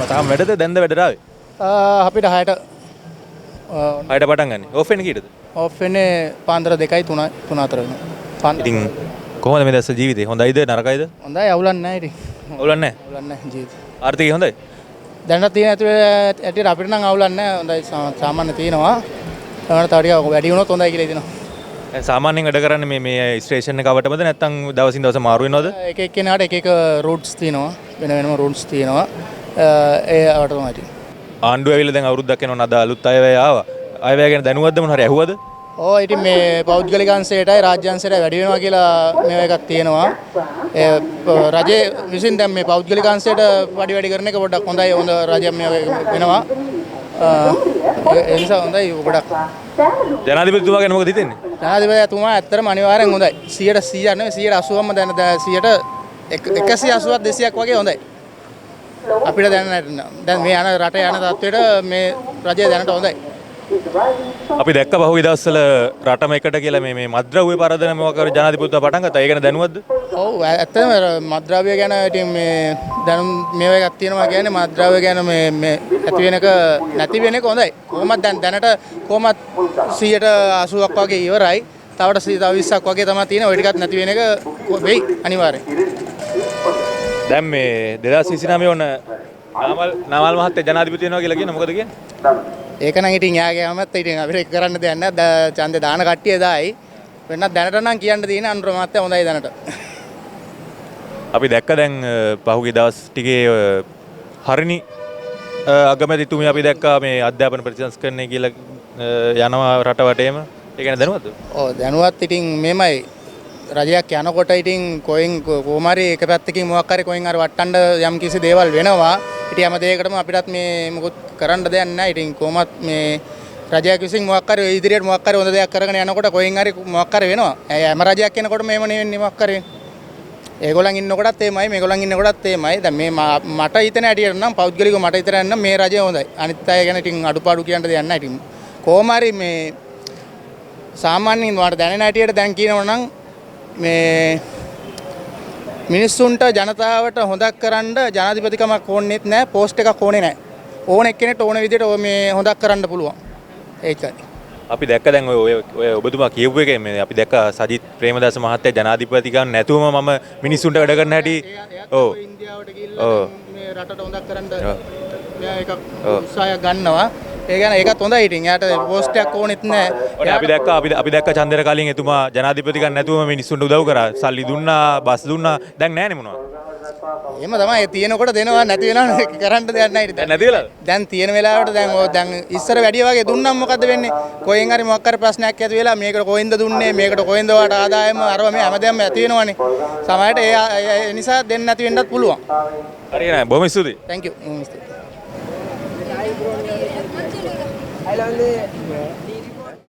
තාම වැඩද දැන්ද වැඩට ආවේ? අපිට 6ට. 6ට පටන් ගන්න. ඔෆ් වෙන්නේ කීයටද? ඔෆ් වෙන්නේ පාන්දර 2යි 3 3 අතර වෙනවා. ඉතින් කොහොමද මේ දවස්වල ජීවිතේ? හොඳයිද නරකයිද? හොඳයි, අවුලක් නැහැ ඉතින්. අවුලක් නැහැ. අවුලක් නැහැ ජීවිතේ. ආර්ථිකය හොඳයි? දැනට තියෙන ඇතුලේ ඇටියට අපිට නම් අවුලක් නැහැ. හොඳයි, සාමාන්‍ය තියෙනවා. ඒවට තව ටිකක් වැඩි වුණොත් හොඳයි කියලා හිතෙනවා. දැන් සාමාන්‍යයෙන් වැඩ කරන්නේ මේ මේ ස්ටේෂන් එක අවටමද නැත්නම් දවසින් දවස මාරු වෙනවද? එක එක්කෙනාට එක එක රූට්ස් තියෙනවා. වෙන වෙනම රූට්ස් තියෙනවා. ඒ අවට තමයි ඉතින්. ආණ්ඩුව ඇවිල්ලා දැන් අවුරුද්දක් වෙනවා නේද? අලුත් අයවැය ආවා. අයවැය ගැන දැනුවත්ද මොන හරි ඇහුවද? ඔව්, ඉතින් මේ පෞද්ගලික අංශයටයි රාජ්‍ය අංශයටයි වැඩි වෙනවා කියලා මේවා එකක් තියෙනවා. ඒ රජයේ විසින් දැන් මේ පෞද්ගලික අංශයට පඩි වැඩි කරන එක පොඩ්ඩක් හොඳයි. හොඳ රජයක් මේ වෙනවා. ඒ නිසා හොඳයි ගොඩක්. ජනාධිපතිතුමා ගැන මොකද හිතෙන්නේ? ජනාධිපතිතුමා ඇත්තටම අනිවාර්යෙන් හොඳයි. 100% නෙවෙයි 80%ක්ම දැන් 180ක් 200ක් වගේ හොඳයි. අපිට දැන් දැන් මේ යන රට යන තත්ත්වයට මේ රජය දැනට හොඳයි. අපි දැක්ක පහුගිය දවස්වල රටම එකට කියලා මේ මේ මත්ද්‍රව්‍ය පරදන මොකක් හරි ජනාධිපතිතුමා පටන් ගත්තා. ඒ ගැන දැනුවත්ද? ඔව්, ඇත්තටම මත්ද්‍රව්‍ය ගැන ඉතින් මේ දැනුම් මේවා එකක් තියෙනවා කියන්නේ මත්ද්‍රව්‍ය ගැන මේ මේ ඇති වෙන එක නැති වෙන එක හොඳයි. කොහොමද දැන් දැනට කොහොමත් 80%ක් වගේ ඉවරයි. තවට 20ක් වගේ තමයි තියෙන්නේ. ඔය ටිකත් නැති වෙන එක වෙයි අනිවාර්යෙන්. දැන් මේ 2029 ඔන්න නාමල් මහත්තයා ජනාධිපති වෙනවා කියලා කියන මොකද කියන්නේ? ඒක නම් ඉතින් යාගේ හැමත් ඉතින් අපිට ඒක කරන්න දෙයක් නෑ. ඡන්දේ දාන කට්ටිය දායි. වෙනත් දැනට නම් කියන්න තියෙන අනුර මහත්තයා හොඳයි දැනට. අපි දැක්ක දැන් පහුගිය දවස් ටිකේ හරිනි අගමැතිතුමිය අපි දැක්කා මේ අධ්‍යාපන ප්‍රතිසංස්කරණය කියලා යනවා රට වටේම. ඒ ගැන දැනුවත්ද? ඔව්, දැනුවත්. ඉතින් මෙමයයි රජයක් යනකොට ඉතින් කොහෙන් කොහොම හරි එක පැත්තකින් මොකක් හරි කොහෙන් හරි වට්ටන්න යම් කිසි දේවල් වෙනවා. ඉතින් හැම දෙයකටම අපිටත් මේ මොකුත් කරන්න දෙයක් නැහැ. ඉතින් කොහොමත් මේ රජයක් විසින් මොකක් හරි ඉදිරියට මොකක් හරි හොඳ දෙයක් කරගෙන යනකොට කොහෙන් හරි මොකක් හරි වෙනවා. හැම රජයක් එනකොට මේව නෙවෙන්නේ මොකක් හරි. ඒගොල්ලන් ඉන්නකොටත් එහෙමයි, මේගොල්ලන් ඉන්නකොටත් එහෙමයි. දැන් මේ මට හිතෙන හැටියට නම් පෞද්ගලිකව මට හිතෙන නම් මේ රජය හොඳයි. අනිත් අය ගැන ඉතින් අඩුපාඩු කියන්න දෙයක් නැහැ. ඉතින් කොහොම හරි මේ සාමාන්‍යයෙන් මට දැනෙන හැටියට දැන් කියනවා නම් මේ මිනිස්සුන්ට ජනතාවට හොඳක් කරන්න ජනාධිපතිකමක් ඕනෙත් නැහැ, පෝස්ට් එකක් ඕනේ නැහැ. ඕන එක්කෙනෙක්ට ඕන විදිහට ඔය මේ හොඳක් කරන්න පුළුවන්. ඒකයි. අපි දැක්ක දැන් ඔය ඔය ඔබතුමා කියපු එකේ මේ අපි දැක්ක සජිත් ප්‍රේමදාස මහත්තයා ජනාධිපතිකම් නැතුවම මම මිනිස්සුන්ට වැඩ කරන හැටි. ඔව්, ඉන්දියාවට ගිහිල්ලා මේ රටට හොඳක් කරන්න මෙයා එකක් උත්සාහයක් ගන්නවා. ඒ ගැන ඒකත් හොඳයි. ඉතින් එයාට පෝස්ට් එකක් ඕනෙත් නෑ. ඔනේ අපි දැක්කා අපි දැක්ක චන්දර කලින් එතුමා ජනාධිපතිකම් නැතුවම මිනිස්සුන්ට උදව් කරා. සල්ලි දුන්නා, බස් දුන්නා. දැන් නෑනේ මොනවද? එහෙම තමයි. ඒ තියෙනකොට දෙනවා, නැති වෙනවා කරන්න දෙයක් නෑ ඉතින්. දැන් නැති වෙලාද? දැන් තියෙන වෙලාවට දැන් ඔය දැන් ඉස්සර වැඩි වගේ දුන්නම් මොකද්ද වෙන්නේ? කොහෙන් හරි මොකක් හරි ප්‍රශ්නයක් ඇති වෙලා මේකට කොහෙන්ද දුන්නේ? මේකට කොහෙන්ද ඔයාට ආදායම අරව මේ හැමදේම ඇති වෙනවනේ. සමහරවිට ඒ නිසා දෙන්න නැති වෙන්නත් පුළුවන්. හරි නෑ, බොහොම ස්තුතියි. Thank you. බොහොම ස්තුතියි. அதில் வந்து